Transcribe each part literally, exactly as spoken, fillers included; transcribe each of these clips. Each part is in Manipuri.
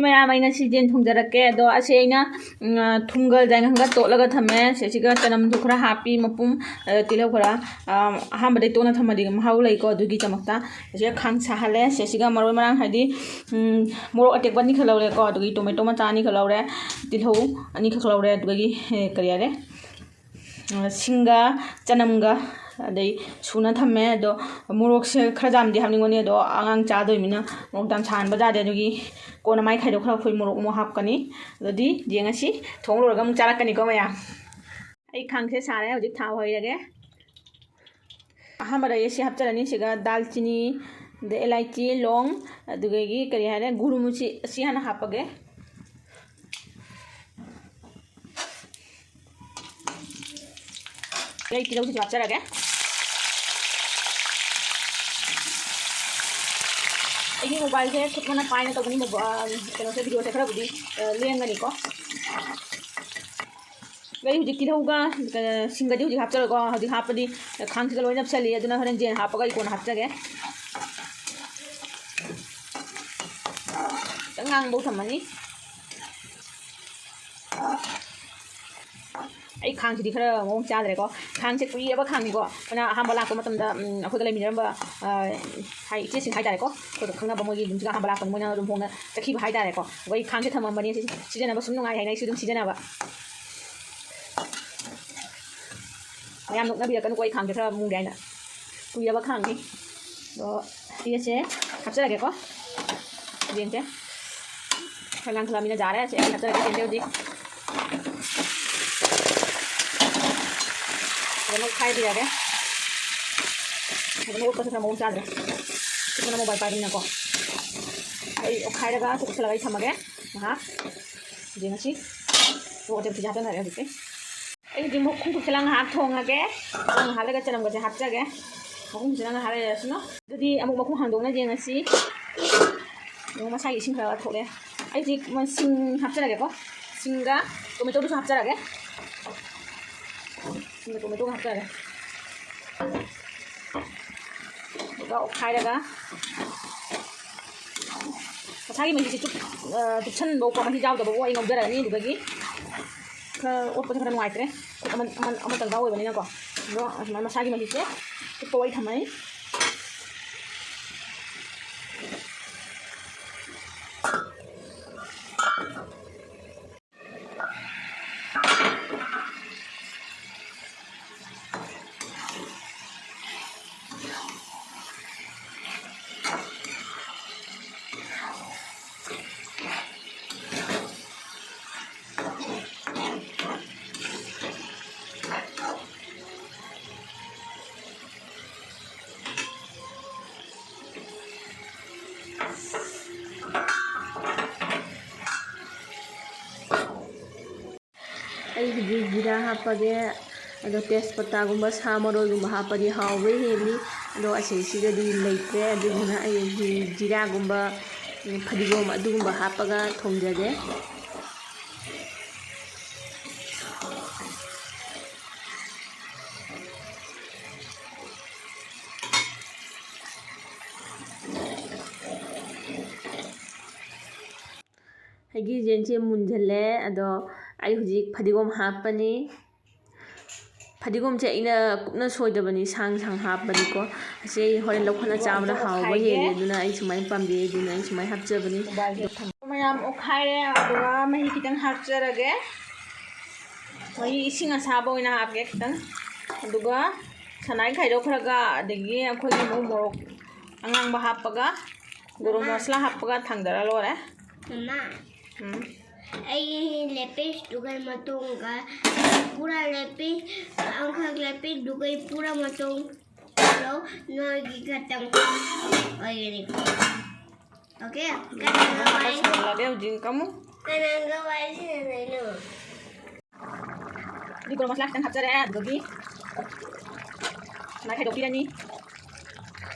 ꯃꯌꯥꯝ, ꯑꯩ ꯉꯁꯤ ꯌꯦꯟ ꯊꯣꯡꯖꯔꯛꯀꯦ꯫ ꯑꯗꯣ ꯑꯁꯤ ꯑꯩꯅ, ꯎꯝ, ꯊꯨꯝꯒ ꯌꯥꯏꯉꯪꯒ ꯇꯣꯠꯂꯒ ꯊꯝꯃꯦ꯫ ꯁꯤꯁꯤꯒ ꯆꯅꯝꯁꯨ ꯈꯔ ꯍꯥꯞꯄꯤ, ꯃꯄꯨꯝ, ꯑ, ꯇꯤꯜꯍꯧ ꯈꯔ꯫ ꯑ, ꯑꯍꯥꯟꯕꯗꯩ ꯇꯣꯠꯅ ꯊꯝꯃꯗꯤ ꯃꯍꯥꯎ ꯂꯩꯀꯣ, ꯑꯗꯨꯒꯤꯗꯃꯛꯇ꯫ ꯁꯤꯁꯤꯒ ꯈꯥꯡ ꯁꯥꯍꯜꯂꯦ꯫ ꯁꯤꯁꯤꯒ ꯃꯔꯣꯏ ꯃꯔꯥꯡ ꯍꯥꯏꯗꯤ, ꯎꯝ, ꯃꯣꯔꯣꯛ ꯑꯇꯦꯛꯄ ꯑꯅꯤꯈꯛ ꯂꯧꯔꯦꯀꯣ, ꯑꯗꯨꯒꯤ ꯇꯣꯃꯦꯇꯣ ꯃꯆꯥ ꯑꯅꯤꯈꯛ ꯂꯧꯔꯦ, ꯇꯤꯜꯍꯧ ꯑꯅꯤꯈꯛ ꯂꯧꯔꯦ, ꯑꯗꯨꯗꯒꯤ, ꯑꯦ, ꯀꯔꯤ ꯍꯥꯏꯔꯦ, ꯁꯤꯡꯒ ꯆꯅꯝꯒ ꯑꯗꯩ ꯁꯨꯅ ꯊꯝꯃꯦ꯫ ꯑꯗꯣ ꯃꯣꯔꯣꯛꯁꯦ ꯈꯔ ꯌꯥꯝꯗꯤ ꯍꯥꯞꯅꯤꯡꯕꯅꯤ, ꯑꯗꯣ ꯑꯉꯥꯡ ꯆꯥꯗꯣꯏꯅꯤꯅ ꯃꯣꯔꯣꯛ ꯌꯥꯝ ꯁꯥꯍꯟꯕ ꯌꯥꯗꯦ, ꯑꯗꯨꯒꯤ ꯀꯣꯟꯅ ꯃꯥꯏ ꯈꯥꯏꯗꯣꯛꯈ꯭ꯔꯒ ꯑꯩꯈꯣꯏ ꯃꯣꯔꯣꯛ ꯑꯃꯨꯛ ꯍꯥꯞꯀꯅꯤ꯫ ꯑꯗꯨꯗꯤ ꯌꯦꯡꯉꯁꯤ, ꯊꯣꯡ ꯂꯣꯏꯔꯒ ꯑꯃꯨꯛ ꯆꯥꯔꯛꯀꯅꯤꯀꯣ ꯃꯌꯥꯝ꯫ ꯑꯩ ꯈꯥꯡꯁꯦ ꯁꯥꯔꯦ, ꯍꯧꯖꯤꯛ ꯊꯥꯎ ꯍꯩꯔꯒꯦ꯫ ꯑꯍꯥꯟꯕꯗ ꯑꯩ ꯁꯤ ꯍꯥꯞꯆꯔꯅꯤ, ꯁꯤꯒ ꯗꯥꯜꯆꯤꯅꯤ, ꯑꯗꯩ ꯑꯦꯂꯥꯏꯆꯤ, ꯂꯣꯡ, ꯑꯗꯨꯗꯒꯤ ꯀꯔꯤ ꯍꯥꯏꯔꯦ, ꯒꯨꯔꯨꯃꯨꯁꯤ, ꯑꯁꯤ ꯍꯥꯟꯅ ꯍꯥꯞꯄꯒꯦ꯫ ꯑꯩ ꯇꯤꯜꯍꯧꯁꯤꯁꯨ ꯍꯥꯞꯆꯔꯒꯦ꯫ ꯑꯩꯒꯤ ꯃꯣꯕꯥꯏꯜꯁꯦ ꯈꯨꯠ ꯃꯅ ꯄꯥꯏꯅ ꯇꯧꯕꯅꯤ, ꯃꯣꯕ-, ꯑ, ꯀꯩꯅꯣꯁꯦ, ꯚꯤꯗꯤꯑꯣꯁꯦ ꯈꯔꯕꯨꯗꯤ, ꯑ, ꯂꯦꯡꯒꯅꯤꯀꯣ꯫ ꯑꯩ ꯍꯧꯖꯤꯛ ꯇꯤꯜꯍꯧꯒ, ꯑ, ꯁꯤꯡꯒꯗꯤ ꯍꯧꯖꯤꯛ ꯍꯥꯞꯆꯔꯣꯏꯀꯣ, ꯍꯧꯖꯤꯛ ꯍꯥꯞꯄꯗꯤ ꯈꯥꯡꯁꯤꯗ ꯂꯣꯏ ꯅꯞꯁꯜꯂꯤ, ꯑꯗꯨꯅ ꯍꯣꯔꯦꯟ ꯌꯦꯟ ꯍꯥꯞꯄꯒ ꯑꯩ ꯀꯣꯟꯅ ꯍꯥꯞꯆꯒꯦ꯫ ꯈꯤꯇꯪ ꯉꯥꯡꯕꯧ ꯊꯝꯃꯅꯤ꯫ ꯑꯩ ꯈꯥꯡꯁꯤꯗꯤ ꯈꯔ ꯃꯑꯣꯡ ꯆꯥꯗ꯭ꯔꯦꯀꯣ꯫ ꯈꯥꯡꯁꯦ ꯀꯨꯏꯔꯕ ꯈꯥꯡꯅꯤꯀꯣ꯫ ꯑꯩꯈꯣꯏꯅ ꯑꯍꯥꯟꯕ ꯂꯥꯛꯄ ꯃꯇꯝꯗ, ꯎꯝ, ꯑꯩꯈꯣꯏꯒ ꯂꯩꯃꯤꯟꯅꯔꯝꯕ, ꯑ, ꯍꯥꯏ, ꯏꯆꯦꯁꯤꯡ ꯍꯥꯏꯇꯥꯔꯦꯀꯣ꯫ ꯑꯩꯈꯣꯏꯒ ꯈꯪꯅꯕ ꯃꯣꯏꯒꯤ ꯌꯨꯝꯁꯤꯒ ꯑꯍꯥꯟꯕ ꯂꯥꯛꯄꯗ ꯃꯣꯏꯅ ꯑꯗꯨꯝ ꯍꯣꯡꯅ ꯆꯠꯈꯤꯕ ꯍꯥꯏꯇꯥꯔꯦꯀꯣ꯫ ꯑꯩꯈꯣꯏ ꯈꯥꯡꯁꯦ ꯊꯝꯃꯝꯕꯅꯤ꯫ ꯁꯤ ꯁꯤꯖꯤꯟꯅꯕ ꯁꯨꯝ ꯅꯨꯡꯉꯥꯏ ꯍꯥꯏꯅ ꯑꯩꯁꯨ ꯑꯗꯨꯝ ꯁꯤꯖꯤꯟꯅꯕ꯫ ꯃꯌꯥꯝ ꯅꯣꯛꯅꯕꯤꯔꯛꯀꯅꯨꯀꯣ, ꯑꯩ ꯈꯥꯡꯁꯦ ꯈꯔ ꯃꯨꯔꯦ ꯍꯥꯏꯅ꯫ ꯀꯨꯏꯔꯕ ꯈꯥꯡꯅꯤ꯫ ꯑꯗꯣ ꯄꯦꯁꯁꯦ ꯍꯥꯞꯆꯔꯒꯦꯀꯣ꯫ ꯌꯦꯟꯁꯦ ꯈꯔ ꯉꯥꯡꯈꯠꯂꯛꯑꯃꯤꯅ ꯌꯥꯔꯦ꯫ ꯁꯤ ꯑꯩ ꯍꯥꯞꯆꯔꯒꯦ ꯌꯦꯟꯁꯦ ꯍꯧꯖꯤꯛ꯫ ꯐꯖꯅ ꯑꯣꯠꯈꯥꯏꯕꯤꯔꯒꯦ꯫ ꯐꯖꯅ ꯑꯣꯠꯄꯁꯨ ꯈꯔ ꯃꯑꯣꯡ ꯆꯥꯗ꯭ꯔꯦ꯫ ꯈꯨꯠꯅ ꯃꯣꯕꯥꯏꯜ ꯄꯥꯏꯕꯅꯤꯅꯀꯣ꯫ ꯑꯩ ꯑꯣꯠꯈꯥꯏꯔꯒ ꯀꯨꯞꯁꯜꯂꯒ ꯑꯩ ꯊꯝꯃꯒꯦ ꯉꯥꯏꯍꯥꯛ꯫ ꯌꯦꯡꯉꯁꯤ꯫ ꯃꯣꯔꯣꯛ ꯑꯇꯦꯛꯄꯁꯦ ꯍꯥꯞꯆꯟꯈ꯭ꯔꯦ ꯍꯧꯖꯤꯛꯇꯤ꯫ ꯑꯩ ꯍꯧꯖꯤꯛ ꯃꯈꯨꯝ ꯀꯨꯞꯁꯜꯂꯒ ꯉꯥꯏꯍꯥꯛ ꯊꯣꯡꯉꯒꯦ꯫ ꯊꯣꯡ ꯉꯥꯏꯍꯥꯛ ꯂꯩꯔꯒ ꯆꯅꯝꯒꯁꯦ ꯍꯥꯞꯆꯒꯦ꯫ ꯃꯈꯨꯝ ꯀꯨꯞꯁꯜꯂꯒ ꯉꯥꯏꯍꯥꯛ ꯂꯩꯔꯁꯅꯨ꯫ ꯑꯗꯨꯗꯤ ꯑꯃꯨꯛ ꯃꯈꯨꯝ ꯍꯥꯡꯗꯣꯛꯅ ꯌꯦꯡꯉꯁꯤ꯫ ꯌꯦꯡꯉꯣ, ꯃꯁꯥꯒꯤ ꯏꯁꯤꯡ ꯈꯔ ꯊꯣꯛꯂꯦ꯫ ꯑꯩ ꯍꯧꯖꯤꯛ ꯃ-, ꯁꯤꯡ ꯍꯥꯞꯆꯔꯒꯦꯀꯣ꯫ ꯁꯤꯡꯒ ꯇꯣꯃꯦꯇꯣꯗꯨꯁꯨ ꯍꯥꯞꯆꯔꯒꯦ꯫ ꯁꯤꯡꯒ ꯇꯣꯃꯦꯇꯣꯒ ꯍꯥꯞꯆꯔꯒꯦ꯫ ꯑꯗꯨꯒ ꯑꯣꯠꯈꯥꯏꯔꯒ ꯃꯁꯥꯒꯤ ꯃꯍꯤꯁꯦ ꯆꯨꯞ-, ꯑ, ꯆꯨꯞꯁꯟꯕꯀꯣ, ꯃꯍꯤ ꯌꯥꯎꯗꯕꯀꯣ, ꯑꯩ ꯉꯧꯖꯔꯅꯤ꯫ ꯑꯗꯨꯗꯒꯤ ꯈꯔ ꯑꯣꯠꯄꯁꯦ ꯈꯔ ꯅꯨꯡꯉꯥꯏꯇ꯭ꯔꯦ, ꯈꯨꯠ ꯑꯃ-, ꯑꯃ-, ꯑꯃꯇꯪꯗ ꯑꯣꯏꯕꯅꯤꯅꯀꯣ꯫ ꯑꯗꯣ ꯑꯁꯨꯃꯥꯏꯅ ꯃꯁꯥꯒꯤ ꯃꯍꯤꯁꯦ ꯆꯨꯞꯄ ꯋꯥꯔꯤ ꯊꯝꯃꯅꯤ꯫ ꯑꯩꯒꯤꯗꯤ ꯖꯤꯔꯥ ꯍꯥꯞꯄꯒꯦ꯫ ꯑꯗꯣ ꯇꯦꯖꯄꯇꯥꯒꯨꯝꯕ, ꯁꯥ ꯃꯔꯣꯏꯒꯨꯝꯕ ꯍꯥꯞꯄꯗꯤ ꯍꯥꯎꯕ ꯍꯦꯜꯂꯤ꯫ ꯑꯗꯣ ꯑꯁꯤꯁꯤꯗꯗꯤ ꯂꯩꯇ꯭ꯔꯦ, ꯑꯗꯨꯗꯨꯅ ꯑꯩꯒꯤ ꯖꯤꯔꯥꯒꯨꯝꯕ, ꯎꯝ, ꯐꯗꯤꯒꯣꯝ ꯑꯗꯨꯒꯨꯝꯕ ꯍꯥꯞꯄꯒ ꯊꯣꯡꯖꯒꯦ꯫ ꯑꯩꯒꯤ ꯌꯦꯟꯁꯦ ꯃꯨꯟꯁꯤꯜꯂꯦ꯫ ꯑꯗꯣ ꯑꯩ ꯍꯧꯖꯤꯛ ꯐꯗꯤꯒꯣꯝ ꯍꯥꯞꯄꯅꯤ꯫ ꯐꯗꯤꯒꯣꯝꯁꯦ ꯑꯩꯅ ꯀꯨꯞꯅ ꯁꯣꯏꯗꯕꯅꯤ, ꯁꯥꯡ ꯁꯥꯡ ꯍꯥꯞꯄꯅꯤꯀꯣ꯫ ꯑꯁꯤ ꯑꯩ ꯍꯣꯔꯦꯟ ꯂꯧꯈꯠꯂ ꯆꯥꯕꯅ ꯍꯥꯎꯕ ꯍꯦꯜꯂꯦ, ꯑꯗꯨꯅ ꯑꯩ ꯁꯨꯃꯥꯏꯅ ꯄꯥꯝꯖꯩ, ꯑꯗꯨꯅ ꯑꯩ ꯁꯨꯃꯥꯏꯅ ꯍꯥꯞꯆꯕꯅꯤ꯫ ꯃꯌꯥꯝ ꯑꯣꯠꯈꯥꯏꯔꯦ, ꯑꯗꯨꯒ ꯃꯍꯤ ꯈꯤꯇꯪ ꯍꯥꯞꯆꯔꯒꯦ꯫ ꯃꯍꯤ ꯏꯁꯤꯡ ꯑꯁꯥꯕ ꯑꯣꯏꯅ ꯍꯥꯞꯀꯦ ꯈꯤꯇꯪ꯫ ꯑꯗꯨꯒ ꯁꯅꯥꯏ ꯈꯥꯏꯗꯣꯛꯈ꯭ꯔꯒ, ꯑꯗꯒꯤ ꯑꯩꯈꯣꯏꯒꯤ ꯃꯨꯛ ꯃꯣꯔꯣꯛ ꯑꯉꯥꯡꯕ ꯍꯥꯞꯄꯒ, ꯒꯔꯝ ꯃꯁꯂꯥ ꯍꯥꯞꯄꯒ ꯊꯥꯡꯗꯔ ꯂꯣꯏꯔꯦ꯫ ꯃꯃꯥ, ꯎꯝ꯫ ꯑꯩꯒꯤ ꯂꯦꯄꯤꯁꯇꯨꯒ ꯃꯇꯣꯡꯒ ꯄꯨꯔꯥ ꯂꯦꯄꯤꯁ, ꯑꯃꯈꯛ ꯂꯦꯄꯤꯁꯇꯨꯒ ꯄꯨꯔꯥ ꯃꯇꯣꯡꯗꯣ ꯅꯣꯏꯒꯤ ꯈꯛꯇꯪ ꯑꯣꯏꯒꯅꯤ꯫ ꯑꯣꯀꯦ? ꯀꯅꯥꯒ ꯋꯥꯔꯤ, ꯂꯣꯏꯁꯤꯜꯂꯒꯦ ꯍꯧꯖꯤꯛ ꯑꯃꯨꯛ꯫ ꯀꯅꯥꯒ ꯋꯥꯔꯤ ꯁꯥꯟꯅꯗꯣꯏꯅꯣ? ꯑꯗꯨꯗꯤ ꯒꯔꯝ ꯃꯁꯂꯥ ꯈꯤꯇꯪ ꯍꯥꯞꯆꯔꯦ, ꯑꯗꯨꯗꯒꯤ ꯁꯨꯃꯥꯏꯅ ꯈꯥꯏꯗꯣꯛꯄꯤꯔꯅꯤ꯫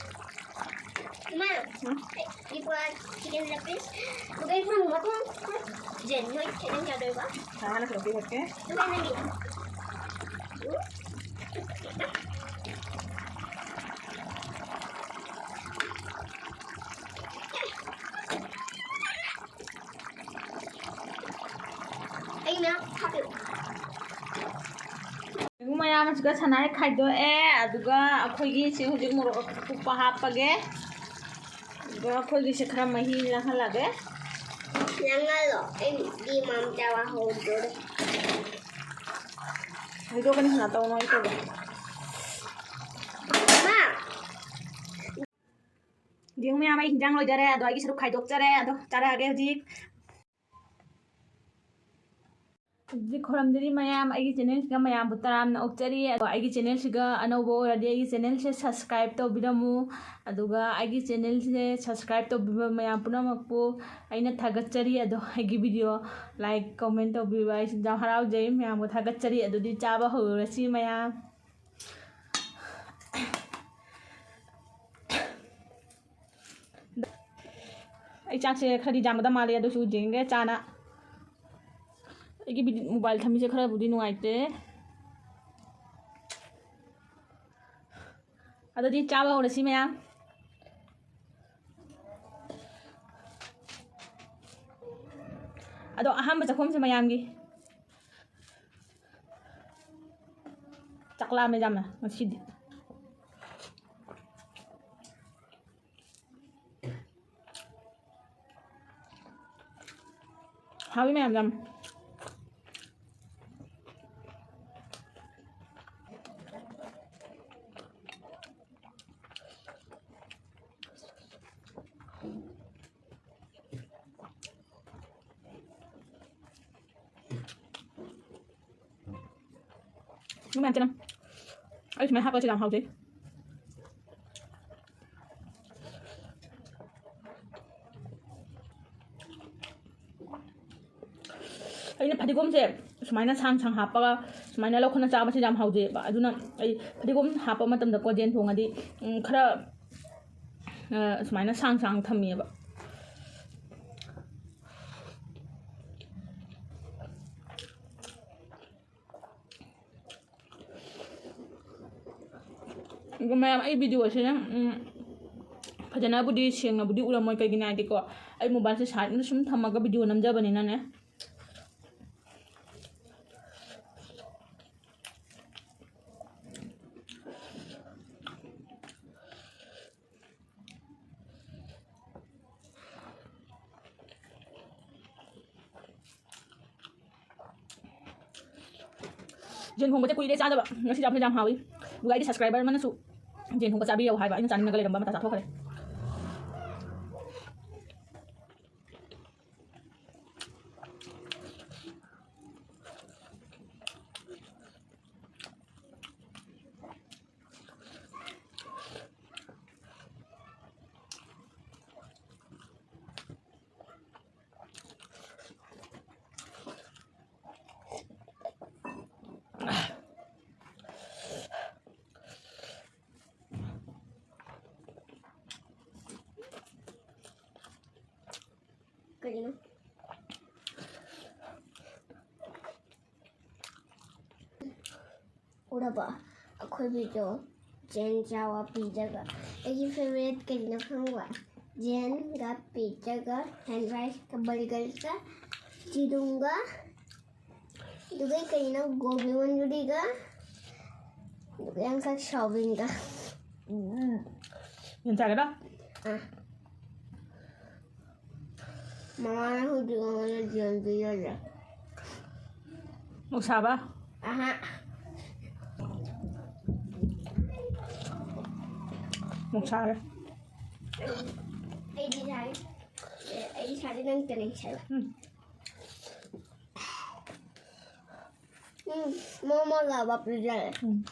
ꯏꯃꯥ, ꯎꯝ? ꯑꯩ ꯄꯨꯔꯥ ꯆꯤꯀꯟ ꯂꯦꯒ ꯄꯤꯁ꯫ ꯑꯗꯨꯒ ꯑꯩ ꯄꯨꯔꯥ ꯃꯇꯣꯡ, ꯄꯨꯔꯥ ꯖꯦꯟ, ꯅꯣꯏ ꯈꯤꯇꯪ ꯆꯥꯗꯣꯏꯕ? ꯍꯥꯟꯅ ꯈꯥꯏꯗꯣꯛꯄꯤꯔꯛꯀꯦ꯫ ꯑꯗꯨꯒ ꯅꯪꯒꯤ꯫ ꯎꯝ? ꯃꯌꯥꯝ ꯊꯥꯕꯤꯌꯨ꯫ ꯃꯌꯥꯝ ꯑꯁꯤꯒ ꯁꯅꯥꯍꯤ ꯈꯥꯏꯗꯣꯛꯑꯦ, ꯑꯗꯨꯒ ꯑꯩꯈꯣꯏꯒꯤ ꯁꯤ ꯍꯧꯖꯤꯛ ꯃꯣꯔꯣꯛ ꯑꯀꯨꯞꯄ ꯍꯥꯞꯄꯒꯦ, ꯑꯗꯨꯒ ꯑꯩꯈꯣꯏꯒꯤꯁꯦ ꯈꯔ ꯃꯍꯤ ꯂꯥꯡꯍꯜꯂꯒꯦ꯫ ꯂꯥꯡꯍꯜꯂꯣ, ꯑꯩꯗꯤ ꯃꯝ ꯆꯥꯕ ꯍꯧꯗꯣꯔꯦ꯫ ꯍꯩꯗꯣꯛꯀꯅꯤ ꯁꯅꯥ, ꯇꯧꯅꯣ, ꯑꯩ ꯇꯧꯒꯦ꯫ ꯃꯥ! ꯌꯦꯡꯉꯨ ꯃꯌꯥꯝ, ꯑꯩ ꯍꯤꯟꯖꯥꯡ ꯂꯣꯏꯖꯔꯦ, ꯑꯗꯣ ꯑꯩꯒꯤ ꯁꯔꯨꯛ ꯈꯥꯏꯗꯣꯛꯆꯔꯦ, ꯑꯗꯣ ꯆꯥꯔꯛꯑꯒꯦ ꯍꯧꯖꯤꯛ꯫ ꯍꯧꯖꯤꯛ ꯈꯨꯔꯨꯝꯖꯔꯤ ꯃꯌꯥꯝ, ꯑꯩꯒꯤ ꯆꯦꯅꯦꯜꯁꯤꯒ ꯃꯌꯥꯝꯕꯨ ꯇꯔꯥꯝꯅ ꯑꯣꯛꯆꯔꯤ꯫ ꯑꯗꯣ ꯑꯩꯒꯤ ꯆꯦꯅꯦꯜꯁꯤꯒ ꯑꯅꯧꯕ ꯑꯣꯏꯔꯗꯤ ꯑꯩꯒꯤ ꯆꯦꯅꯦꯜꯁꯦ subscribe ꯇꯧꯕꯤꯔꯝꯃꯨ꯫ ꯑꯗꯨꯒ ꯑꯩꯒꯤ ꯆꯦꯅꯦꯜꯁꯦ subscribe ꯇꯧꯕꯤꯕ ꯃꯌꯥꯝ ꯄꯨꯝꯅꯃꯛꯄꯨ ꯑꯩꯅ ꯊꯥꯒꯠꯆꯔꯤ꯫ ꯑꯗꯣ ꯑꯩꯒꯤ video like, comment ꯇꯧꯕꯤꯕ ꯑꯩꯁꯨ ꯌꯥꯝ ꯍꯔꯥꯎꯖꯩ꯫ ꯃꯌꯥꯝꯕꯨ ꯊꯥꯒꯠꯆꯔꯤ꯫ ꯑꯗꯨꯗꯤ ꯆꯥꯕ ꯍꯧꯔꯁꯤ ꯃꯌꯥꯝ꯫ ꯑꯩ ꯆꯥꯛꯁꯦ ꯈꯔꯗꯤ ꯌꯥꯝꯒꯗ ꯃꯥꯜꯂꯦ, ꯑꯗꯨꯁꯨ ꯌꯦꯡꯒꯦ ꯆꯥꯅ꯫ ꯑꯩꯒꯤ ꯕꯤ-, mobile ꯊꯝꯃꯤꯁꯦ ꯈꯔꯕꯨꯗꯤ ꯅꯨꯡꯉꯥꯏꯇꯦ꯫ ꯑꯗꯨꯗꯤ ꯆꯥꯕ ꯍꯧꯔꯁꯤ ꯃꯌꯥꯝ꯫ ꯑꯗꯣ ꯑꯍꯥꯟꯕ ꯆꯥꯛꯈꯨꯝꯁꯦ ꯃꯌꯥꯝꯒꯤ꯫ ꯆꯥꯛ ꯂꯥꯝꯃꯦ ꯌꯥꯝꯅ ꯉꯁꯤꯗꯤ꯫ ꯍꯥꯎꯏ ꯃꯌꯥꯝ ꯌꯥꯝ꯫ ꯃꯌꯥꯝ ꯆꯅꯝ꯫ ꯑꯩ ꯁꯨꯃꯥꯏꯅ ꯍꯥꯞꯄꯁꯦ ꯌꯥꯝ ꯍꯥꯎꯖꯩ꯫ ꯑꯩꯅ ꯐꯗꯤꯒꯣꯝꯁꯦ ꯁꯨꯃꯥꯏꯅ ꯁꯥꯡ ꯁꯥꯡ ꯍꯥꯞꯄꯒ ꯁꯨꯃꯥꯏꯅ ꯂꯧꯈꯠꯅ ꯆꯥꯕꯁꯦ ꯌꯥꯝ ꯍꯥꯎꯖꯩꯑꯕ꯫ ꯑꯗꯨꯅ ꯑꯩ ꯐꯗꯤꯒꯣꯝ ꯍꯥꯞꯄ ꯃꯇꯝꯗꯀꯣ, ꯌꯦꯟ ꯊꯣꯡꯉꯗꯤ, ꯎꯝ, ꯈꯔ, ꯑ, ꯁꯨꯃꯥꯏꯅ ꯁꯥꯡ ꯁꯥꯡ ꯊꯝꯃꯦꯕ꯫ ꯑꯗꯣ ꯃꯌꯥꯝ, ꯑꯩ video ꯁꯤꯅ, ꯎꯝ, ꯐꯖꯅꯕꯨꯗꯤ ꯁꯦꯡꯅꯕꯨꯗꯤ ꯎꯔꯝꯃꯣꯏ, ꯀꯩꯒꯤꯅꯣ ꯍꯥꯏꯗꯤꯀꯣ, ꯑꯩ mobileꯁꯦ side ꯑꯃꯗ ꯁꯨꯝ ꯊꯝꯃꯒ video ꯅꯝꯖꯕꯅꯤꯅꯅꯦ꯫ ꯌꯦꯟ ꯊꯣꯡꯕꯁꯦ ꯀꯨꯏꯔꯦ ꯆꯥꯗꯕ, ꯉꯁꯤ ꯆꯥꯕꯁꯦ ꯌꯥꯝ ꯍꯥꯎꯏ꯫ ꯑꯗꯨꯒ ꯑꯩꯒꯤ subscriber ꯑꯃꯅꯁꯨ ꯌꯦꯟ ꯊꯣꯡꯕ ꯆꯥꯕꯤꯌꯣ ꯍꯥꯏꯕ, ꯑꯩꯅ ꯆꯥꯅꯤꯡꯉꯒ ꯂꯩꯔꯝꯕ ꯃꯇꯝ ꯆꯥꯊꯣꯛꯈ꯭ꯔꯦ꯫ ꯀꯔꯤꯅꯣ? ꯎꯔꯕ? ꯑꯩꯈꯣꯏ video ꯖꯦꯟ ꯆꯥꯕ ꯄꯤꯖꯒ꯫ ꯑꯩꯒꯤ favourite ꯀꯔꯤꯅꯣ ꯈꯪꯕ꯭ꯔꯥ? ꯖꯦꯟꯒ ꯄꯤꯖꯒ, fried riceꯀ, burgerꯒ, ꯆꯤꯔꯨꯝꯒ, ꯑꯗꯨꯒ ꯀꯔꯤꯅꯣ, ꯒꯣꯕꯤ ꯃꯟꯆꯨꯔꯤꯒ, ꯑꯗꯨꯒ ꯌꯥꯝ ꯁꯥꯎꯕꯤꯟꯒ꯫ ꯌꯦꯟ ꯆꯥꯒꯗ꯭ꯔꯥ? ꯑꯥ꯫ ꯃꯃꯥꯅ ꯍꯧꯖꯤꯛ ꯑꯩꯉꯣꯟꯗ ꯌꯦꯟ ꯄꯤꯖꯔꯦ꯫ ꯃꯣꯛ ꯁꯥꯕ? ꯑꯍꯥ꯫ ꯃꯣꯛ ꯁꯥꯔꯦ꯫ ꯑꯩꯗꯤ ꯁꯥꯔꯦ꯫ ꯑꯩꯗꯤ ꯁꯥꯔꯦ, ꯅꯪ ꯀꯔꯤ ꯁꯥꯏꯕ? ꯎꯝ꯫ ꯎꯝ, ꯃꯣꯃꯣ ꯂꯥꯕ ꯄꯤꯖꯔꯦ꯫ ꯎꯝ꯫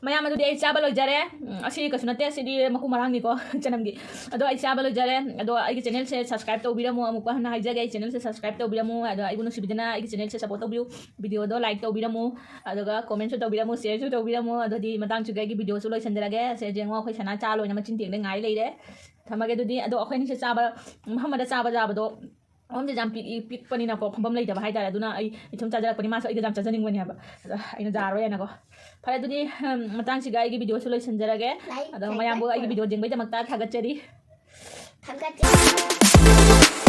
ꯃꯌꯥꯝ ꯑꯗꯨꯗꯤ ꯑꯩ ꯆꯥꯕ ꯂꯣꯏꯖꯔꯦ꯫ ꯎꯝ, ꯑꯁꯤ ꯀꯩꯁꯨ ꯅꯠꯇꯦ, ꯁꯤꯗꯤ ꯃꯀꯨ ꯃꯔꯥꯡꯅꯤꯀꯣ, ꯆꯅꯝꯒꯤ꯫ ꯑꯗꯣ ꯑꯩ ꯆꯥꯕ ꯂꯣꯏꯖꯔꯦ꯫ ꯑꯗꯣ ꯑꯩꯒꯤ channelꯁꯦ subscribe ꯇꯧꯕꯤꯔꯝꯃꯨ, ꯑꯃꯨꯛꯀ ꯍꯟꯅ ꯍꯥꯏꯖꯒꯦ, ꯑꯩ channelꯁꯦ subscribe ꯇꯧꯕꯤꯔꯝꯃꯨ꯫ ꯑꯗꯣ ꯑꯩꯕꯨ ꯅꯨꯡꯁꯤꯕꯤꯗꯅ ꯑꯩꯒꯤ channelꯁꯦ support ꯇꯧꯕꯤꯌꯨ, videoꯗꯣ like ꯇꯧꯕꯤꯔꯝꯃꯨ, ꯑꯗꯨꯒ commentꯁꯨ ꯇꯧꯕꯤꯔꯝꯃꯨ, shareꯁꯨ ꯇꯧꯕꯤꯔꯝꯃꯨ꯫ ꯑꯗꯨꯗꯤ ꯃꯇꯥꯡꯁꯤꯒ ꯑꯩꯒꯤ videoꯁꯨ ꯂꯣꯏꯁꯤꯟꯖꯔꯒꯦ꯫ ꯁꯦ ꯌꯦꯡꯉꯣ, ꯑꯩꯈꯣꯏ ꯁꯅꯥ ꯆꯥ ꯂꯣꯏꯅ ꯃꯆꯤꯟ ꯇꯦꯡꯗ ꯉꯥꯏ ꯂꯩꯔꯦ꯫ ꯊꯝꯃꯒꯦ ꯑꯗꯨꯗꯤ꯫ ꯑꯗꯣ ꯑꯩꯈꯣꯏ ꯑꯅꯤꯁꯦ ꯆꯥꯕ, ꯃꯐꯝ ꯑꯃꯗ ꯆꯥꯕ ꯆꯥꯕꯗꯣ ꯃꯐꯝꯁꯦ ꯌꯥꯝ ꯄꯤꯛꯏ, ꯄꯤꯛꯄꯅꯤꯅꯀꯣ ꯐꯝꯐꯝ ꯂꯩꯇꯕ ꯍꯥꯏꯇꯥꯔꯦ꯫ ꯑꯗꯨꯅ ꯑꯩ ꯏꯊꯨꯝ ꯆꯥꯖꯔꯛꯄꯅꯤ, ꯃꯥꯁꯨ ꯑꯩꯒ ꯌꯥꯝ ꯆꯥꯖꯅꯤꯡꯕꯅꯦ ꯍꯥꯏꯕ, ꯑꯗꯣ ꯑꯩꯅ ꯌꯥꯔꯣꯏ ꯍꯥꯏꯅꯀꯣ꯫ ꯐꯔꯦ ꯑꯗꯨꯗꯤ, ꯎꯝ, ꯃꯇꯥꯡꯁꯤꯒ ꯑꯩꯒꯤ videoꯁꯨ ꯂꯣꯏꯁꯤꯟꯖꯔꯒꯦ꯫ Like, ꯑꯗꯣ subscribe ꯃꯌꯥꯝꯕꯨ ꯑꯩꯒꯤ ꯇꯧꯔꯣ꯫ Video ꯌꯦꯡꯕꯩꯗꯃꯛꯇ ꯊꯥꯒꯠꯆꯔꯤ꯫ ꯊꯥꯒꯠꯆꯔꯤ꯫